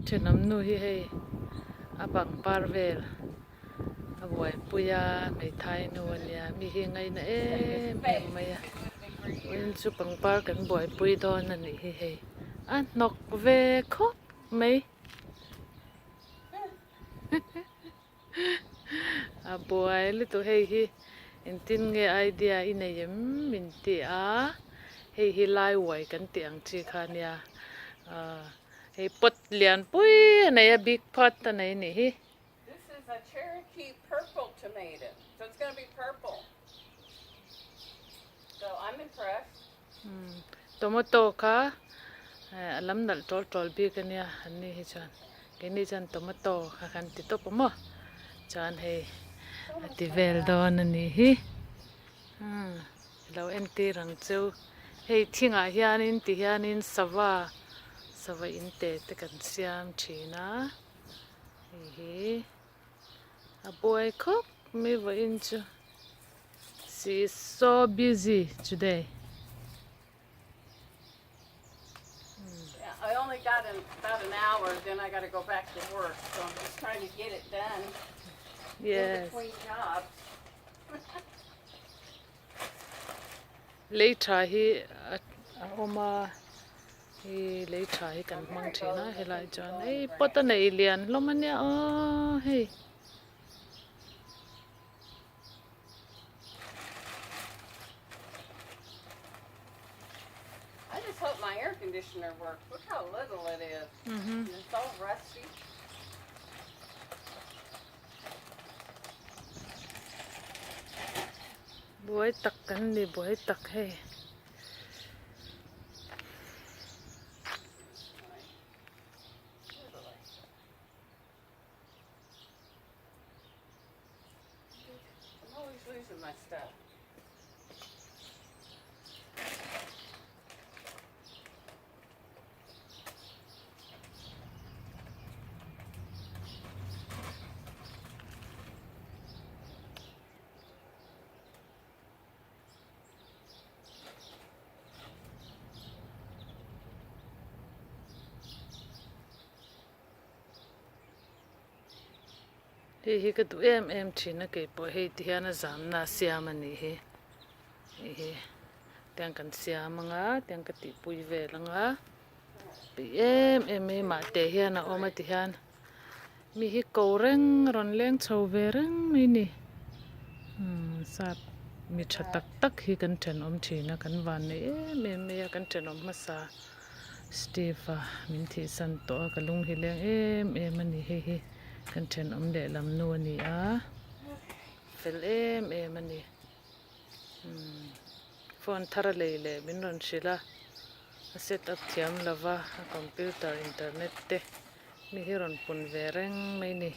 Thenawm nu hi hei a pangpar vel a buaipui a hmeithai nu a nia mi hi ngaina em em mai a vawiin chu pangpar kan buaipui dawn a nih hi hei a hnawk ve khawp mai a buai lutuk hei hi engtin nge idea i nei em min ti a hei hi lai uai kan tih ang chi kha ania ahh hei pot lian pui a nei a big pot a nei a nih hi. This is a Cherokee purple tomato so it's gonna be purple so I'm impressed. Tomato kha a lam nalh tawl tawl bik a nia an ni hi chuan keini chuan tomato kha kan ti tawp a maw chuan hei a ti vel dawn a nih hi ilo entir ang chu hei thingah hianin ti hianin sava sava in te te kan siam thin a hei hi a buai khawp mai vawiin chu. She is so busy today. Yeah, I only got an, about an hour, then I got to go back to work, so I'm just trying to get it done. Yes. In between jobs. Lei tha hi a awm a hi lei tha hi kan hmang thin a helai chuan hei pot a nei lian hlawm a nia aw hei. I just hope my air conditioner works. Look how little it is. Mm -hmm. It's all rusty. Buai tak kan ni buai tak hei. Hei hi ka duh em em thin a keipawh hei ti hian a zamna a siam a nih hi hei hi tiang kan siam anga tiang ka tihpui vel anga peih em em mai mahte hian a awm a ti hian mi hi ko reng rawn leng chho ve reng mai a ni umm sap mi tha tak tak hi kan thenawm thin a kan van nei em em mai a kan thenawm hmasa. Steve a min thihsan tawh a ka lung hi leng em em a ni hei hi kan thenawm lehlam nu a ni a fel em em a ni umm phone thar a lei leh min rawn hrilh a a set up thiam lo va a computer internet te mi hi rawn pun ve reng mai a ni.